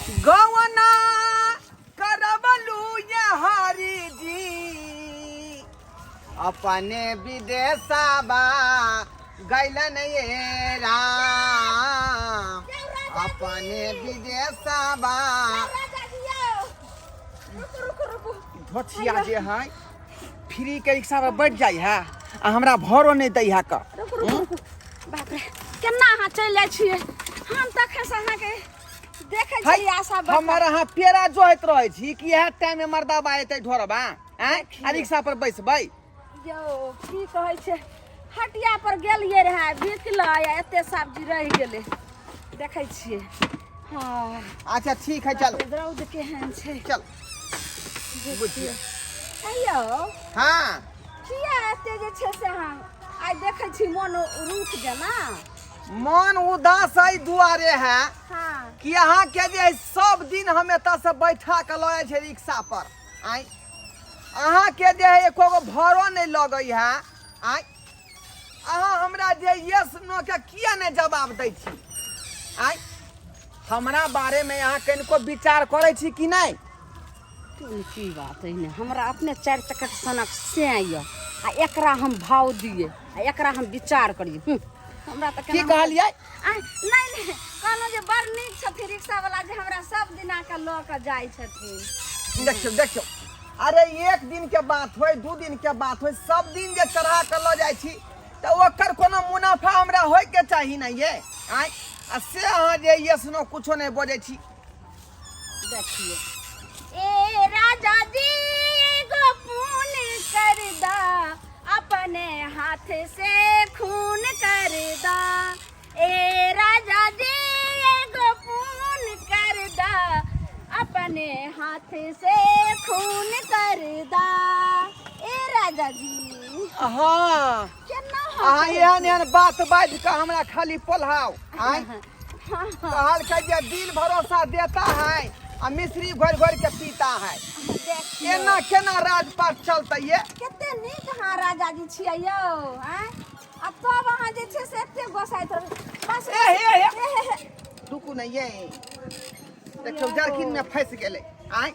गवना करबलू ये हरि जी अपने विदेशबा गैलन ये राम अपने विदेशबा। धोथिया जे है फ्री के रिक्शा पर बैठ जाइ है आ हमरा भरो नहीं दै है का। रुकू रुकू रुकू, बाप रे, केना अहाँ चलि जाइ छियै? हम तखन से अहाँके देखै है, छियै आशा बड़। हमर अहाँ पेड़ा जोहैत रहै छी कि इएह टाइम में मर्दाबा एतै ढोरबा आँय आ रिक्शा पर बैसबै? यौ, की कहै छै, हटिया पर गेलियै रहए, बिकलै आ एते सब्जी रहि गेलै, देखै छियै। हँ। अच्छा ठीक है, चलो। रौद केहन छै। चल बुझिए। यौ। हाँ। किया एते जे छै से अहाँ आइ देखै छी मन रुक जेना? मन उदास एहि दुआरे है कि अहाँ के जे है सब दिन हम एतऽ से बैठा के लऽ जाइ छै रिक्शा पर आँय, अहाँ के जे है एको गो भरो नहि लगै है आँय। अहाँ हमरा जे यस नो के किया नहि जवाब दै छी आँय? हमरा बारे में अहाँ कनिको विचार करै छी कि नहि? कोन की बात है ने, हमरा अपने चारि चक्का सनक से यऽ आ एकरा हम भाव दिए आ एकरा हम विचार करिए। हमरा तऽ की केना कहलियै? नहि नहि, कहलहुँ जे बड़ नीक छथिन रिक्शा वाला जे हमरा सब दिन आके लऽ कऽ जाइ छथिन। देखियौ देखियौ, अरे एक दिन के बात होय, दू दिन के बात होय, सब दिन जे चढ़ा के लऽ जाइ छी तऽ ओकर कोनो मुनाफा हमरा होय के चाही ने ये आँय, आ से अहाँ जे यस नो कुछो नहि बजै छी। देखिए ए राजा जी, एगो खून कर दा, अपने हाथ से खून कर दा। ए राजा जी, एगो खून कर दा, अपने हाथ से खून कर दा। ए राजा जी। हाँ। केना? अहाँ एहन एहन बात बाजि कऽ हमरा खाली पोल्हाउ आँय। कहल के जे दिल भरोसा देता है आ मिश्री घोरि घोरि के पीता है, एना केना राजपाट चलतै ये? कते नीक अहाँ राजा जी छियै यौ। आँय, आ तब अहाँ जे छै से एते गोसाइत रहबै बस। ए, हे, हे। ए, हे, हे। रुकू ने ये, देखियौ जर्किन में फंसि गेलै आँय,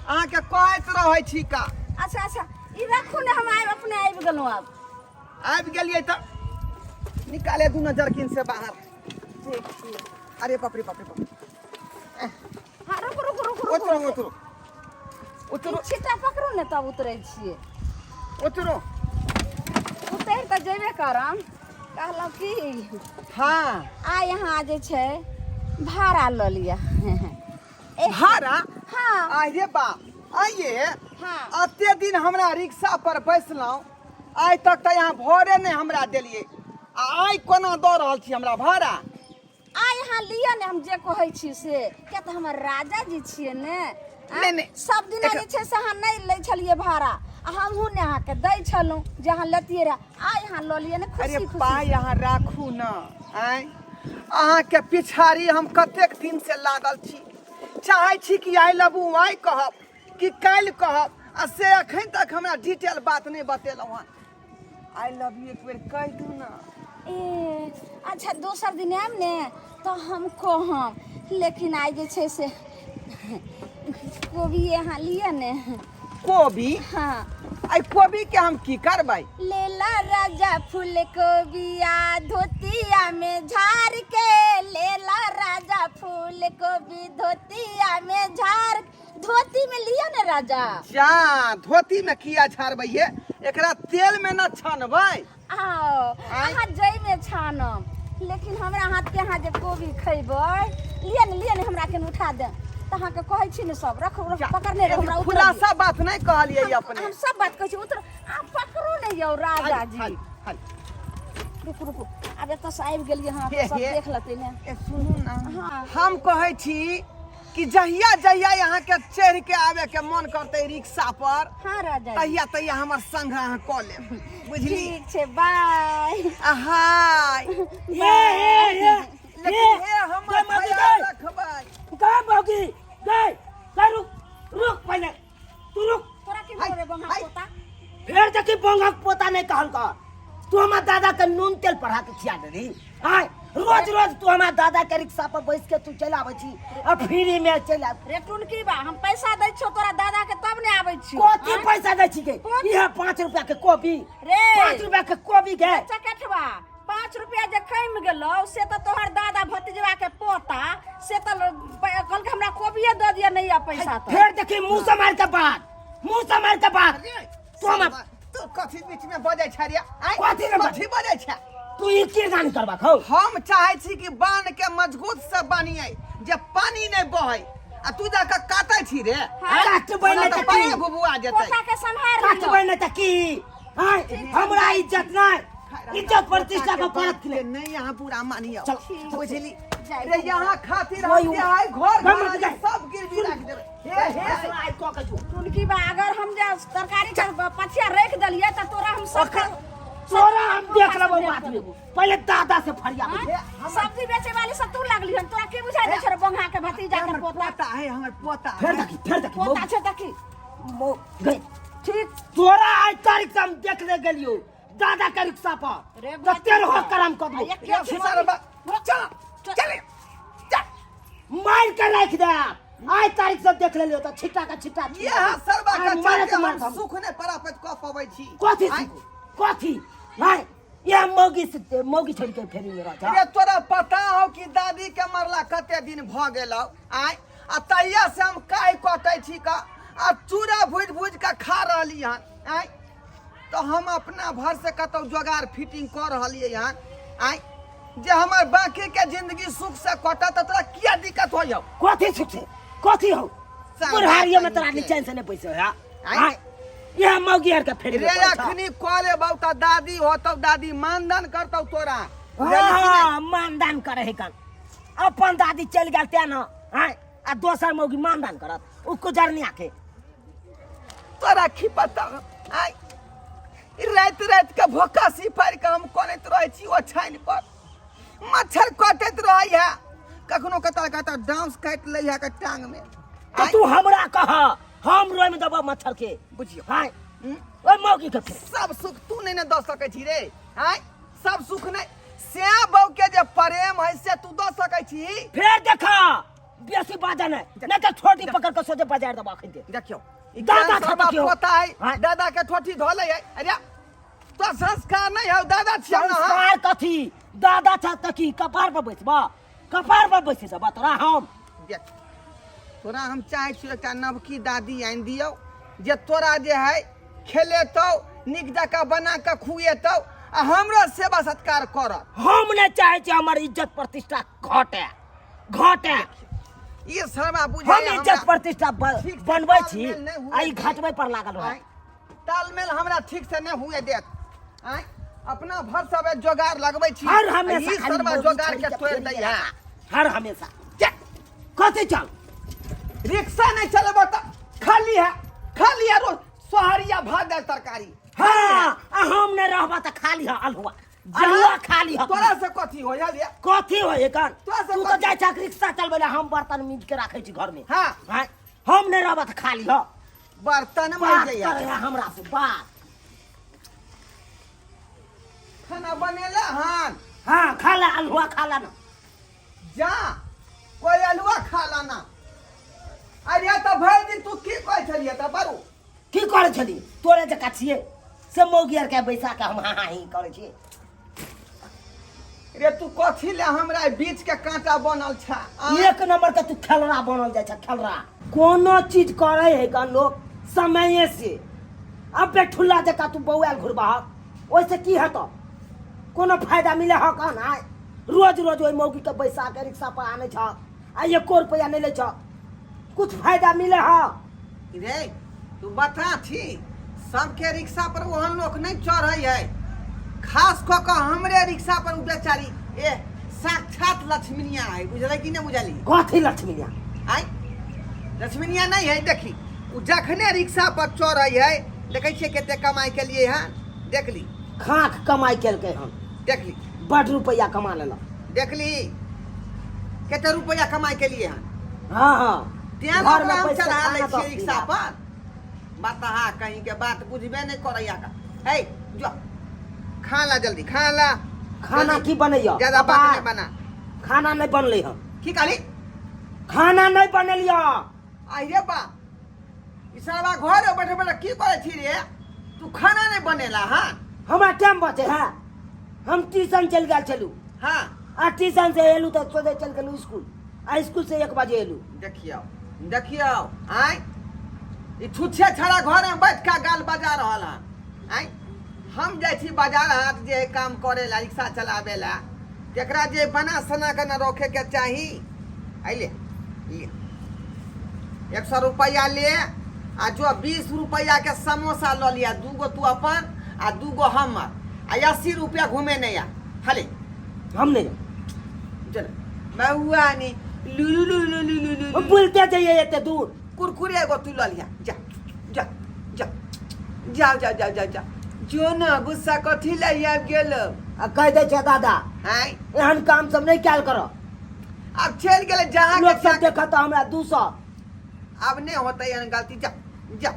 अहाँके कहैत रहै छी का। अच्छा अच्छा, ई राखू ने, हम आबि अपने आबि गेलहुँ आब। आबि गेलियै तऽ निकाले दू ने जर्किन से बाहर। देखियौ। अरे बाप रे बाप रे बाप। हाँ, रुकू रुकू रुकू रुकू। उतरो उतरो उतरो। ई छिट्टा पकड़ू ने तब उतरै छियै। उतरो। उतरि तऽ जेबे करम। कहलहुँ की, आइ यहाँ जे छै भाड़ा लऽ लिअ। भाड़ा? हाँ। अरे बाप, आइए? हाँ। अते दिन हमरा रिक्शा पर बैसलहुँ, आइ तक तऽ यहाँ भरे नहि हमरा देलियै आ आइ कोना दऽ रहल छी हमरा भाड़ा? आइ अहाँ लिअ ने, हम जे कहै छी से, किया तऽ हमर राजा जी छियै ने। आँय? नहि, नहि। सब दिना जे छै से अहाँ नहि लै छलियै भाड़ा आ हमहूँ ने अहाँके दै छलहुँ जे अहाँ लेतियै रहए। आइ अहाँ लऽ लिअ ने। अरे खुशी खुशी पाइ अहाँ राखू ने आँय, अहाँके पिछाड़ी हम कतेक दिन से लागल छी, चाहै छी कि आइ लबू आइ कहब कि काल्हि कहब आ से अखन तक हमरा डिटेल बात नहि बतेलहुँ हँ। I love you एक बेर कहि दू ने। ए अच्छा, दोसर दिन आयब ने तऽ हम कहब, लेकिन आइ जे छै से कोबी अहाँ लिअ ने। कोबी? हाँ। आइ कोबी के हम की करबै? लेला राजा फूल कोबिया धोतिया में झाड़ के, लेला राजा फूल कोबी धोतिया में झाड़, धोती में लिअ ने राजा। जा, धोती में किया झाड़बै ये? एकरा तेल में न छानबै? आओ। आँय? अहाँ जइमे छानम, लेकिन हमरा हाथ के अहाँ जे कोबी खैबै। लिअ ने, लिअ ने, हमरा केन उठा दे तऽ अहाँके कहै छी ने सब रखू रखू, पकड़ने रहू, हमरा उतरऽ दिअ। खुलासा बात नहीं कहलियै अपने। हम सब बात कहै छी, उतर आ पकड़ू ने यौ राजा जी। हाल, हाल। रुकू रुकू, आब एतऽ से आबि गेलियै हँ, हे, सब हे। देख लेतै ने। ए सुनू ना। हाँ। हम कहै छी कि जहिया जहिया यहाँ के चढ़ के आवे के मन करते रिक्शा पर, हाँ राजा जी। तहिया तहिया हमर संग अहाँ कऽ लेब, बुझली? ठीक छै, बाय। हाय। हे हे हे। लेकिन हे हमर जय माता दी। ख्याल रखबै। कहाँ भौगी गए? गए, रुक रुक, पहले तू रुक। तोरा की हाय, भेल रे बंगा हाय। पोता? फेर देखी, बंगक पोता नहीं कहल कर। तू हमार दादा के नून तेल पढ़ा के खिया दे रही आय। रोज रोज तू हमरा दादा के रिक्शा पर बैस के तू चल आबै छी आ फ्री में चल आब। रे टुनकी बा, हम पैसा दै छियौ तोरा दादा के तब ने आबै छियौ। कथी आँय? पैसा दै छी के? कथी? इहे 5 रुपया के कॉपी। रे। 5 रुपया के कॉपी के। चकेठवा, 5 रुपया जे कमि गेलौ से तऽ तोहर दादा भतीजवा के पोता से तऽ कहलकै हमरा कोबिये दऽ दिअ, नहि यऽ पैसा तऽ। फेर देखी मुंह से मार के बात, मुंह से मार के बात। तू हमरा तू कथी बीच में बजै छै रे? आँय? कथी ने कथी बजै छै? तू ई की जान करबा हौ? हम चाहै छी कि बांध के मजबूत से बनिए जे पानी नहि बहै, आ तू जाके काटै छी रे। हाँ। काटबै नहि ओना तऽ तऽ पानि की? भुभुआ जेतै। पोता के सम्हार लियौ। काटबै नहि तऽ की? आँय, हमरा इज्जत नहि, इज्जत प्रतिष्ठा के परत के नहीं यहाँ पूरा मानियो। चल, बुझली जाय। रे, यहाँ खातिर ओइ, हम जे है घर गम घर जाय। सब गिरवी राख देबै। हे हे आइ कऽ के जो। टुनकी बा, अगर हम जे तरकारी के पथिया रख देलियै तऽ तोरा हम सब तोरा हम देख लेबो बाद में, पहिले दादा से फरिया। आँय? सब्जी बेचे वाली सब तू लागली हन, तोरा की बुझाइ दै छौ रे बंघा के भतीजा के हमर पोता? पोता है, हमर पोता। फेर देखी, फेर देखी। पोता छै देखी। गई। ठीक। तोरा आज तारीख से हम देख ले गेलियो दादा के रिक्शा पर रे तो तेरे हो करम कर दो। एक ये सारा चल चल चल, मार के रख दे। आज तारीख से देख ले लियो तो छिट्टा का छिट्टा। ये हाँ सरबा आइ के मारे चलते के हम मार हम। सुख नहीं प्राप्त कऽ पबै छी। कथी? आँय? कथी भाई ये मौगी से मौगी छोड़ के फेरी में रह रे तोरा पता हो कि दादी के मरला कते दिन भ गेल? आय, आ तहिया से हम काहि कटै छी का आ चूड़ा भुजि भुजि के खा रहली हन। आय, तो हम अपना भर से कतौ जोगाड़ फिटिंग कऽ रहलियै हन। आय, जे हमर बाकी के जिंदगी सुख से कटत तऽ तोरा किया दिक्कत होइ हौ? कथी सुख से कथी हो? साला बुढ़ारियो में तोरा कहीं के। चैन से नहीं पैसे हो। आँय? आय, ये मौगी हर के फेरी रे में पड़ै छौ। अखनी कऽ लेबौ तऽ दादी होतौ, दादी मानधन करतौ तोरा। बुझलही कि नहि? हाँ, मानदान करे है कन अपन दादी चलि गेल तें न। आँय, आ दोसर मौगी मानदान करत उ कुजरनिया के? तोरा की पता? आय, राति राति के भोकासी पारि के हम कनैत रहै छी ओछाइन पर, मच्छर कटैत रहै है, कखनो कतऽ कतऽ डांस काटि लै है के टांग में। तऽ तू हमरा कह, हम रोमि देबो मच्छर के। बुझियौ। आँय, हम्म? ओहि मौगी के फेर सब सुख तू नहीं ने दऽ सकै छी रे। आँय, सब सुख नहीं से बहू के जे प्रेम है से तू दऽ सकै छी? फेर देखा बेसी बाजा नहीं, नहीं तऽ छोटी पकड़ के सोझे बाजार देबो अखन के। देखियौ ई दादा कैंसर खाता बा क्यों? पोता है। हाँ। दादा के ठोठी धोले है। अरे तो संस्कार नहीं है, दादा छियौ ना हम। संस्कार कथी? दादा छ तऽ की कपार पर बैसबा? कपार पर बैसे देबा तोरा हम? देख, तोरा हम चाहै छियौ एकटा नवकी दादी आनि दियौ जे तोरा जे है खेलेतौ, नीक जकाँ बना कऽ खुएतौ आ हमरो सेवा सत्कार करत। हम नहि चाहै छी हमर इज्जत प्रतिष्ठा घटे घटे। ई शर्मा बुझै हम इज्जत प्रतिष्ठा ठीक से बनबै छी तालमेल नहि हुए आ ई देत। घटबै पर लागल रहत। आँय, तालमेल हमरा ठीक से नहि हुए देत। आँय, अपना भर सब जोगाड़ लगबै छी हर आ हमेशा ई खाली शर्मा मौगी जोगाड़ छोड़ि के के तोड़ि फेरी दैया। हर हमेशा चल, कथी चल? रिक्शा नहीं चलेबो तऽ खाली है, खाली है रोज सोहरिया भात दालि तरकारी। हाँ, आ हम नहि रहबा तऽ खाली है अल्हुआ, अल्हुआ खाली है। तोरा से कथी हो रे? कथी हो एकर? तोरा से तू तऽ कथी? जाइ छह रिक्शा चलबै लए, हम बर्तन मीज के राखै छी घर में। हाँ। हाँ, हम नहि रहबा तऽ खाली है बर्तन बात मर जाइया। करे है हमरा से बात। खाना बनेला हन? हाँ, खा ले अल्हुआ, खा ले ना। जा कोई अलुआ खा लाना। अरे तऽ भरि दिन तू की कहै छलियै तऽ बरू? की करै छली? तोरे जकाँ छियै से मौगी आर के बैसा के हम हाँ हाँ ही करै छियै। रे तू कथी ले हमरा ई बीच के कांटा बनल छ? एक नंबर के तू खेलरा बनल जाइ छ, खेलरा। कोनो चीज करै है का लोग समये से। अब बेठुल्ला जकाँ तू बौआल घुरबा ओहिसे की हेतौ? कोनो फायदा मिले ह कह ना? रोज रोज ओहि मौगी के बैसा के रिक्शा पर आनै छ आ एको रुपया नहि लै छ, कुछ फायदा मिले ह? रे तू बता छी, सबके रिक्शा पर ओहन लोक नहि चढ़ै है, खास कऽ कऽ हमरे रिक्शा पर उ बेचारी ए साक्षात लक्ष्मीनिया है। बुझलै कि नहि बुझली? कथी लक्ष्मीनिया? आय, लक्ष्मीनिया नहीं है। देखी, उ जखने रिक्शा पर चढ़ै है, देखै छियै कते कमाई के लिए है। देख ली। खाक कमाई केलकै हन। देख ली। बड रुपया कमा लेलक। देख ली कते रुपया कमाई के लिए हन। हाँ हाँ। तें घर ओकरा में हम बैस के चढ़ा लै खाना छियै दस रिक्शा दिना। पर। बताहा कहीं के बात बुझबे नहीं करैया का। हे जो खा ला, जल्दी खा ला। खाना की बनैया ज्यादा बात नहीं बना। खाना नहीं बनले हन। की कहली? खाना नहीं बनेलिया। आइए बा, ई साला घर बैठे बैठे की करे छी रे? तू खाना नहीं बनेला? हाँ। हमरा टाइम बचे है, हम ट्यूशन चल गेल छलू। हाँ। आ ट्यूशन से एलू तऽ सोझे चल गेलू स्कूल, आ स्कूल से 1 बजे एलू। देखियौ देखियौ, आय ई छुच्छे छड़ा घर में बैठ के गाल बजा रहल हन। आय हम जाइ छी बाजार हाट जे है काम करे ला, रिक्शा चलावे ला, तेकरा जे बना सना के न रखे के चाही। अइले ले 100 रुपया ले आ जो 20 रुपया के समोसा ल लिया, 2 गो तू अपन आ 2 गो हमर, आ 80 रुपया घूमे नहीं आ खाली। हम नहीं जाब। चल बउआ नी लुलु लुलु लुलु लुलु बोलते जाइए एते दूर। कुरकुरे एगो तू ल लिया, जा जा जा जा जा जा जा जा जो ना गुस्सा कथी ले आबि गेल? आ कहि दै छै दादा, आँय, एहन काम सब नहीं कयल कर। आब चलि गेलै जहाँ लोग सब देखत हमरा 200। आब नहि होतै एहन गलती, जा जा।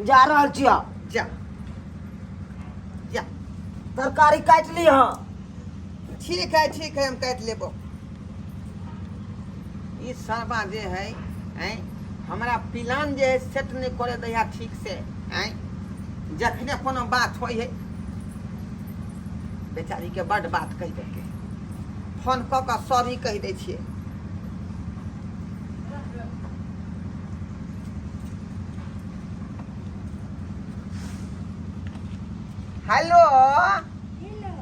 जा रहल छियै। जा जा। तरकारी काटि ली। हाँ। ठीक है ठीक है, हम काटि लेबो। ई सरबा जे है आँय हमरा प्लान जे है सेट नहि करे दैया ठीक से। आँय जखने कोनो बात होइ है बेचारीके बड्ड बात कहि देलकै, फोन कऽ कऽ सॉरी कहि दै छियै। हेलो। हेलो।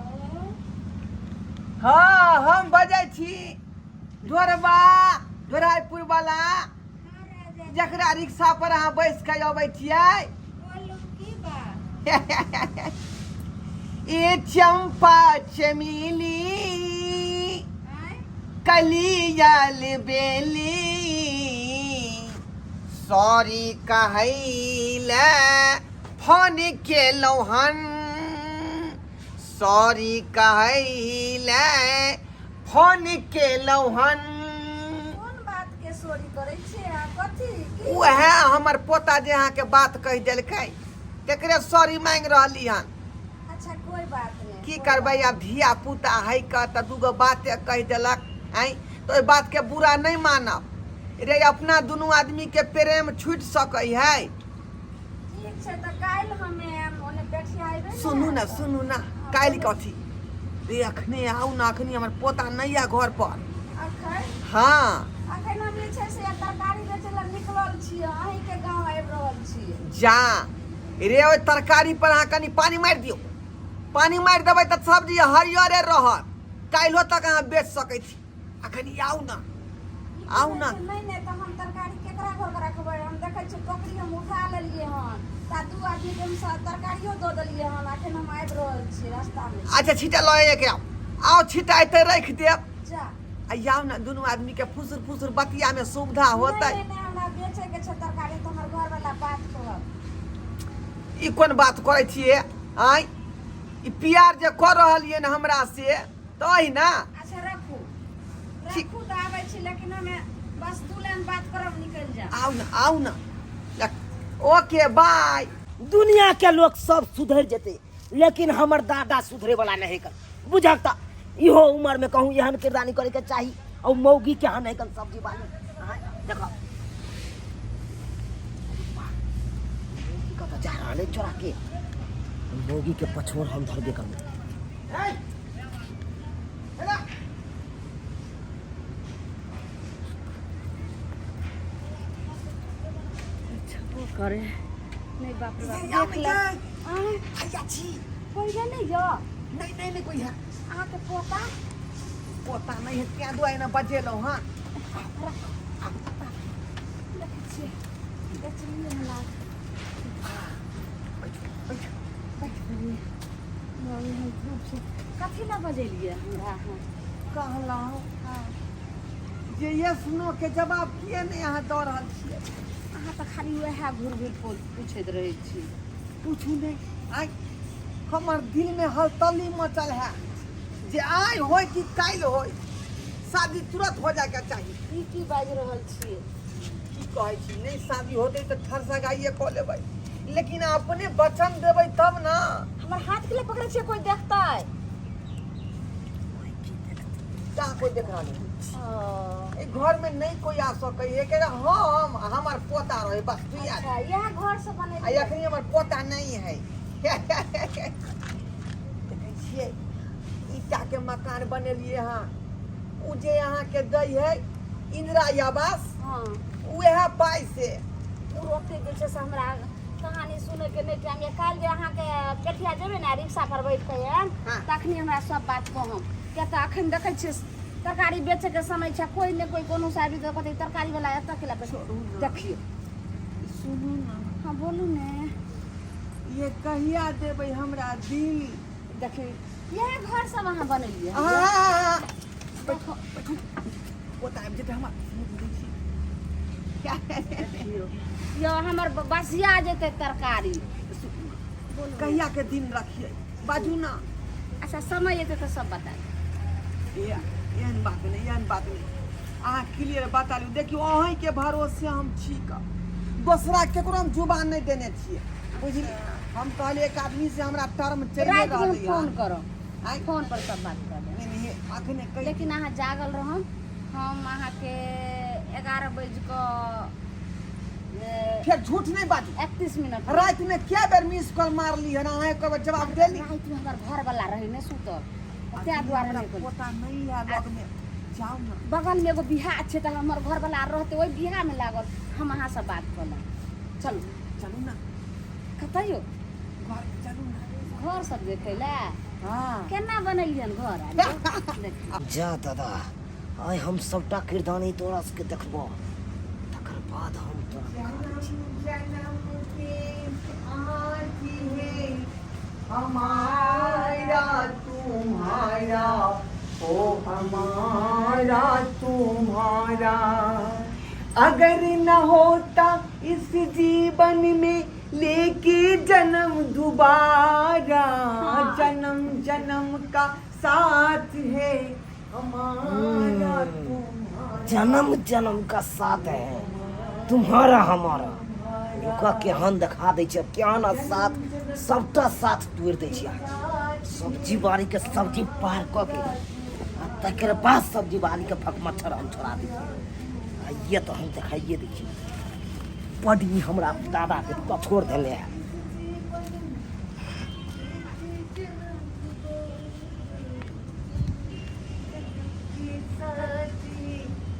हाँ, हम बजै छी ढोरबा ढोराइपुर वाला, हाँ राजा। जकरा रिक्शा पर अहाँ बैस के अबै छियै। बोलू, की बात? ए चंपा चमेली, आँय? कलियल बेली, सॉरी कहैले फोन केलहुँ हन, सॉरी कहैले फोन केलहुँ हन। कोन बात के सोरी करै छियै अहाँ? कथी की? उएह हमर पोता जे अहाँके बात कहि देलकै, तेकरे सॉरी मांगि रहली हन। अच्छा, कोई बात नहीं। की कोई करबै बात आब, धिया पुता है कऽ तऽ दूगो बाते कहि देलक। आँय, तऽ ओहि बातके बुरा नहि मानब रे, अपना दुनू आदमीके प्रेम छूटि सकै है? ठीक छै, तऽ काल्हि हमे ओने बेठिया अयबै ने। सुनू ने, सुनू ने, काल्हि कथी रे, अखने आउ ने, अखनी हमर पोता नहि यऽ घर पर। अखन? हाँ। अखन हम जे छै से तरकारी बेचै लए निकलल छियै, अहीँके गाँव आबि रहल छियै। जा रे, ओहि तरकारी पर अहाँ कनि पानि मारि दियौ, पानि मारि देबै तऽ सब्जी हरियरे रहत, काल्हिो तक अहाँ बेच सकै छी। अखन आउ ने, आउ ने। नहि नहि, तऽ हम तरकारी केकरा घर के रखबै? हम देखै छियै टोकरी हम उठा लेलियै हन, तऽ दू आदमीके हम तरकारियो दऽ देलियै हन। अखन हम आबि रहल छी, रास्तामे छी। अच्छा, छिटा लऽ के आउ, आउ, छिटा एतै राखि देब। जा। आ आउ ने, दुनू आदमी के फुसुर फुसुर बतिया में सुविधा होतै। नहि नहि, हमरा बेचै के छै तरकारी, तऽ हमर घरवाला बात कहत। ई कोन बात करै छियै? आँय, ई प्यार जे कऽ रहलियै ने हमरा से तऽ अहि ने। अच्छा, रखू। ठीक। रखू तऽ आबै छी, लेकिन हमे बस दू लाइन बात करब, निकलि जायब। आउ ने, आउ ने। Okay, by. दुनिया के लोग सब सुधर जेते, लेकिन हमर दादा सुधरे वाला नहीं कर बुझक। तऽ इहो उम्र में कहूँ एहन किरदानी करे के चाही और मौगी के हन कन सब्जी वाली। हाँ, देखो मौगी कतऽ जा रहल है चोरा के। मौगी के पछोड़ हम धरबे करबै। करे नहीं, बाप रे बाप, देख ले। आँय, भैया छी। कोई है नहीं यो? नहीं नहीं नहीं, कोई है। अहाँके पोता? पोता नहीं है, क्या दुआरे ने बजेलहुँ हँ। देखै छियै, बेचलियै हमरा। बैठू बैठू। बैठ गेलियै। बाबू, हम धूप से कथी लए बजेलियै हमरा अहाँ? कहलहुँ हँ। जे यस नो के जवाब किए नहि अहाँ दऽ रहल छियै? अहाँ तऽ खाली उएह घुर घुर पूछैत रहै छी। पूछू नहि, आइ हमर दिलमे हलतली मचल है जे आइ होय कि काल्हि होय, शादी तुरंत हो जायके चाही। ई की बाजि रहल छियै? की कहै छी, नहि शादी होतै तऽ ठरसगाइए कऽ लेबै, लेकिन अपने वचन देबै तब ने। हमर हाथ के लिए पकड़ै छियै, कोई देखतै? कहाँ कोई देख रहल है। ओ, एहि घर में नहीं कोई आ सकै है के हम आ हमर पोता रहे बस दुई आदमी। अच्छा इएह घर से आ बनेलियै एखनी हमर पोता नहीं है। देखै छियै ईटा के मकान बनेलियै हँ, ओ जे अहाँके दै है इंदिरा आवास, हाँ उएह पाइ से। ओ ओते जे छै से हमरा कहानी सुनैके नहि टाइम यऽ। काल्हि जे अहाँके पेठिया जेबै ने रिक्शा पर बैठ कऽ आयब, हाँ। तखनी हमरा सब बात कहब, किया तऽ अखन देखै छियै तरकारी बेचैके समय छै, कोइ ने कोइ कोनो से आबि कऽ कहतै तरकारी वाला एतऽ केला बेचै। देखियौ। सुनू ने। हाँ बोलू ने। ये कहिया देबै हमरा दिल? देखियौ इएह घर सब अहाँ बनेलियै? हाँ। देखो। बैठू, पोता आबि जेतै हमर। यौ हमर बसिया जेतै तरकारी। कहिया के दिन रखियै बाजू ना। अच्छा समय एतै तऽ सब बता देब। एहन बात नहि, एहन बात नहि, अहाँ क्लियर बता लियौ। देखियौ अहीँके भरोसे हम छी कऽ दोसरा केकरो हम जुबान नहि देने छियै, बुझलियै? हम कहलियै एक आदमी से हमरा टर्म चलि रातिमे हम रहलै फोन हँ। करब, आँय? फोन पर सब बात कर लेब। नहि नहि, अखने कहि। लेकिन अहाँ जागल रहब। हम अहाँके 11 बाजि कऽ फेर झूठ नहि बाजू। 31 मिनट रातिमे कए बेर मिस कॉल मारली हन? अहाँ एक बेर जवाब देली? रातिमे हमर घरवला रहै ने सुतल, ताहि दुआरे नहि कहलियै। पोता नहि है लगमे, जाउ ने। बगलमे एगो बियाह छै तऽ हमर घरवला रहतै ओहि बियाहमे लागल, हम अहाँसँ बात कऽ लेब। चलू। चलू ने। कतऽ यौ? घर चलू ने। घर सब देखै लए? हाँ। केना बनेलियन घर आर यौ? देखियौ। जा दादा, आइ हम सबटा किरदानी तोरा सबके देखबो, तकर बाद हम तोरा देखा दै छी। जन्म के आरती है हमारा तुम्हारा, ओ हमारा तुम्हारा, अगर न होता इस जीवन में लेके जन्म दोबारा, जन्म जन्म का साथ है हमारा तुम्हारा। जन्म जन्म का साथ है तुम्हारा हमारा। रुका, केहन देखा दै छै, केहन आ साथ, सबटा साथ तोड़ि दै छै। सब्जी बाड़ी के सब्जी पार कऽ के आ तकर बाद सब्जी बाड़ी के फकमच्छर हम छोड़ा दै छियै। आइए तऽ हम देखाइए दै छियै। बड ई हमरा दादा के कठोर धेने है।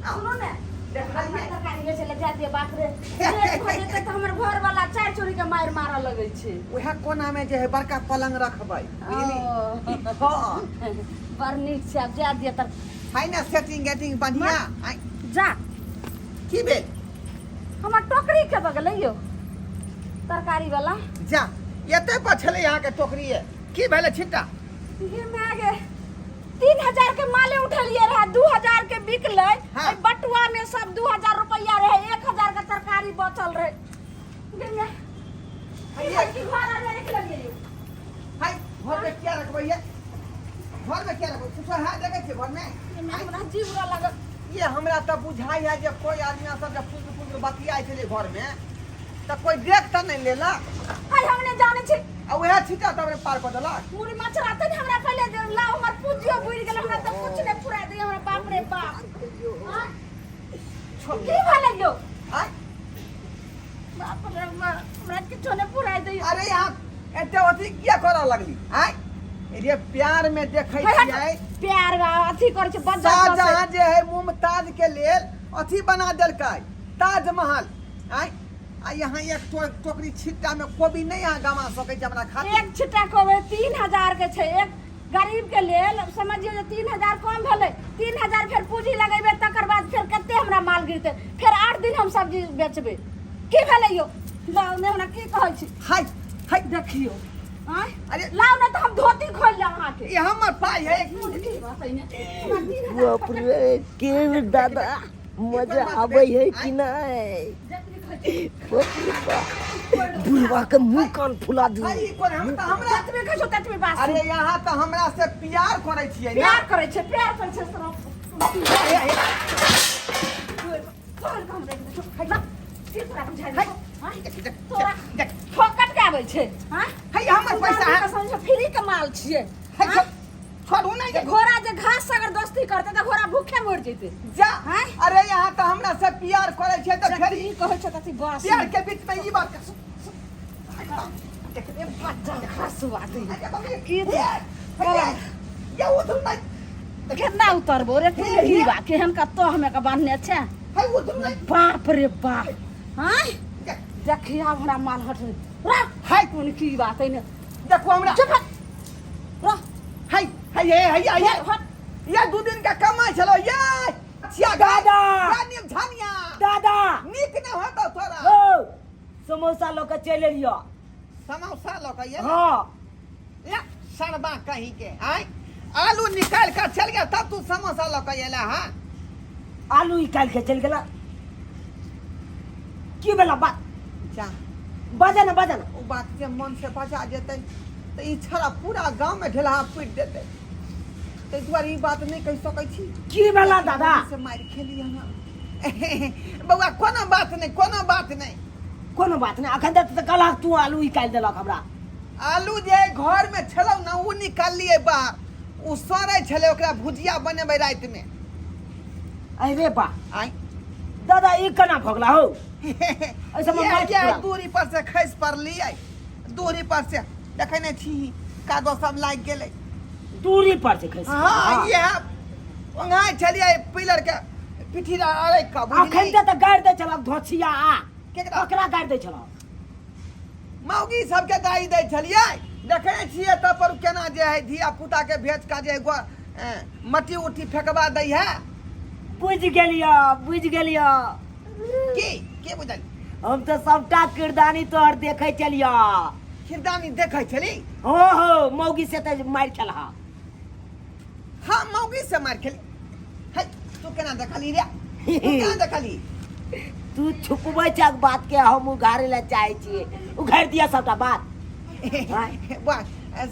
सुनू ने, तरकारी बेचै लए जाय दियौ। बाप रे, लेट भऽ जेतै तऽ हमर घरवला चारि चोरी के मारि मारऽ लगै छै। उएह कोना में जे है बड़का पलंग रखबै, बुझली? ओ, हाँ। बड़ नीक छै। आब जाय दियौ तर है ने सेटिंग गेटिंग बढ़िया आँय, जा। की भेल? हमर टोकरी के बगल यौ तरकारी वाला। जा, एते पर छलै अहाँके टोकरी। की भेलै छिट्टा? गे my गे, 3000 के माले उठलिए रहे, 2000 के बिकलै। हाँ। ओहि बटुआ में सब 2000 रुपया रहे, 1000 के तरकारी बचल रहे। गे my, की भेल? की घर आर राखि लेलियै यौ? हाय, घर में क्या रखबै ये? घर में क्या रखबै कुछो है? देखै छियै घर में? गे my, हमरा जीव रह लागल। ये हमरा तऽ बुझाइ है जे कोई आदमी सब जे फुसुर फुसुर बतियाइ छलै घर में तऽ कोई देख तऽ नहि लेलक। हाय, हम नहि जानै छी। आ उएह छिट्टा तब पार कऽ देलक। मुड़ी मचराते ने हमरा पहिले जे लाओ, हमर पूजियो बुड़ि गेल। हमरा तऽ कुछ नहि फुरा दै हमरा। बाप रे बाप, हाँ? की भेलै यौ? आँय? बाप रे बाप, हमरा किछो नहि फुराइ दै। अरे यहाँ एते अथी किया करऽ लगली? आँय रे, प्यार में देखै छियै। प्यार बा अथी करै छै बज्जर। शाहजहाँ जे है मुमताज के लेल अथी बना देलकै ताजमहल। आँय, आ यहाँ एक टोकरी छिट्टा में कोबी नहीं यहाँ गमा सकै छै हमरा खातिर। एक छिट्टा कोबी 3000 के छै। एक गरीब के लेल समझियौ जे 3000 कम भेलै। 3000 फेर पूंजी लगेबै, तकर बाद फेर कते हमरा माल गिरतै? फेर 8 दिन हम सब्जी बेचबै। की भेलै यौ? लाउ ने, हमरा की कहै छी? हाय हाय। देखियौ। आँय? अरे। लाउ ने तऽ हम धोती खोलि लेब अहाँके। ई हमर पाइ है। बाप रे, के दादा, मजा आबै है कि नहि? बाप रे बाप, बुढ़वा के मुंह कान फुला दू। हाय, ई कोन हम तऽ हमरा जतबे कहै छौ ततबे बात। अरे यहाँ तऽ हमरा से प्यार करै छियै ने। प्यार करै छै, प्यार करै छै सर। हे, हे, तोहर के हम राखि दै छौ। ला, की तोरा बुझाइ हाय। छौ? आँय? देख, देख, तोरा देख। फोकट के आबै छै? आँय? हे, हमर पैसा है। समझ, फ्री के माल छियै। हे, आँय? छोड़ू नहीं जे घोड़ा जे घास से अगर दोस्ती करते तऽ घोड़ा भूखे मर जेते। जा। आँय? अरे यहाँ तऽ हमरा से प्यार करै छै तऽ फेर ई कहै छै तऽ बस प्यार के बीच में ई बात ए बच्चा हंसुआ दे। अरे बाप रे, की दे? ये, ये उधर नहीं। केना उतरबो रे? की बा केहन कत्तो हमे के बान्हने छै। है उधर नहीं। बाप रे बाप, हाँ देखिया हमरा माल हट रे। हाय। कोन की बात है ने? देखो हमरा। चुप हट रह। हाय हाय हाय हाय हाय। हट। ये 2 दिन का कमाई छलो ये छिया। दादा। दादा झानिया। दादा। नीक न होतो तोरा। हो, समोसा लऽ कऽ चलि एलियो। समोसा लऽ के ये? हाँ। या सरबा कहीं के आय, आलू निकाल कर चल गया तब तू समोसा लऽ के एला। हाँ। आलू निकालि के चलि गेला? की भेला बात? जा। बाजा ना, बाजा ना। ओ बात के मन से बचा जेतै तऽ ई छड़ा पूरा गांव में ढेलहा पीट देतै, ताहि दुआरे ई बात नहि कहि सकै छी। की भेला दादा? से मारि खेली अहाँ बौआ। कोनो बात नहि, कोनो बात नहि। कोनो बात नहि? अखन तक तऽ कहलक तू आलू निकालि देलक हमरा। आलू जे घर में छलौ ने, ओ निकाललियै बाहर। ओ सड़ै छलै, ओकरा भुजिया बनेबै रातिमे। अरे बा! आँय? दादा, ई केना भऽ गेला हौ? एहि सबमे ये मारि जे खुआ। दूरी पर से खसि पड़लियै, दूरी पर से। देखै नहि छी, कादो सब लागि गेलै। दूरी पर से खसि? हाँ, इएह ओंघाइ छलियै पिलर के पिठी अड़ैक कऽ। अखन बुझली? तऽ गारि दै छलक धोछिया आ। केकरा? ओकरा गारि दै छलक। मौगी सबके गारि दै छलियै। देखै छियै तब पर केना जे है धिया पुता के भेज कऽ जे मट्टी उट्टी फेकबा दै है। बुझि गेलियो, बुझि गेलियो। की के बुझल? हम तऽ सबटा किरदानी तोहर देखै छलियो। किरदानी देखै छली? हो हो, मौगी से तऽ मारि खेलहा। हाँ, मौगी से मारि खेली है। तू केना देखली रे? तू केना देखली? तू छुपबै छक बात के, हम उघारे लए चाहै छियै। उघारि दिया सबटा बात। वाह।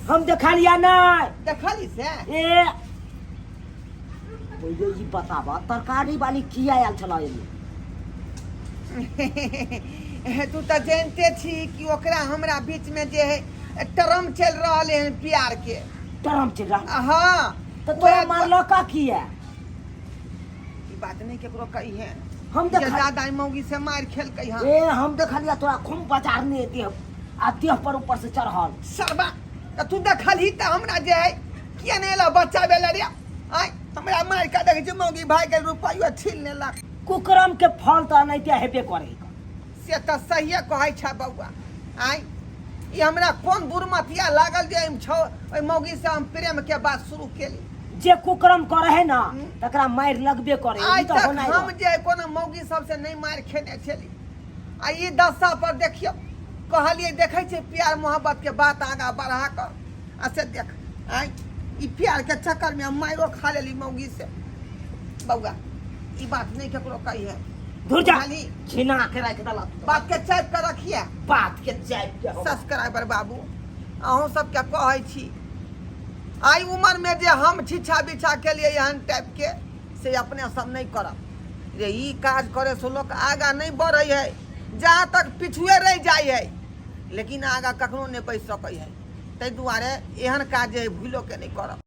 हम देखलिया नहि। देखली से? ए, पहिले ई बताबऽ, तरकारी वाली किया आयल छल एने? तू तऽ जानते छी कि ओकरा हमरा बीच में जे है टर्म चलि रहल है प्यार के। टर्म चलि रहल? हाँ। तऽ तोरा मारलका किया? ई बात नहीं केकरो कही है। हम जे देख दादा मौगी से मार खेलकै हँ। ए, हम देखलिया तोरा खूब बाजार ने देह आ देह पर ऊपर से चढ़ल। सरबा, तऽ तू देखलही तऽ हमरा जे है किया नहि एला बचाबे ला रे? आय, हमरा मारि कऽ देखै छी मौगी भाई के रुपैआ छीन लेलक। कुकरम के फल तऽ एनाहिते हेबे करे। से तऽ सहिए कहै छै बौआ। आय, ई हमरा कोन दुर्मतिया लागल जे एहिमे छौ ओहि मौगी से हम प्रेम के बात शुरू केली। जे कुकरम करे है ना, तकरा मारि लगबे करे। आइ ई तऽ तक होनाइ हम रहल। जे कोनो मौगी सबसे नहि मारि खेने छली आ ई दशा पर देखियौ। कहलियै देखै छियै प्यार मोहब्बत के बात आगाँ बढ़ा कऽ आ से देख, आँय, ई प्यार के चक्कर में हम मारियो खा लेली मौगी से। बौआ, ई बात नहि केकरो कही है। धुर जा। बुझलही? छिना के राखि देलक। बात के चापि कऽ रखिए। बात के चापि के हम- सब्सक्राइबर बाबू, अहूँ सबके कहै छी, आइ उमर में जे हम छिछा बिछा के लिए एहन टाइप के से अपने सब नहीं करब रे। ई काज करे से लोक आगा नहीं बढ़े है, जहाँ तक पिछुए रह जाइ है, लेकिन आगा कखनो नहीं बढ़ि सकै है। ताहि दुआरे एहन काज जे है भूलो के नहीं करब।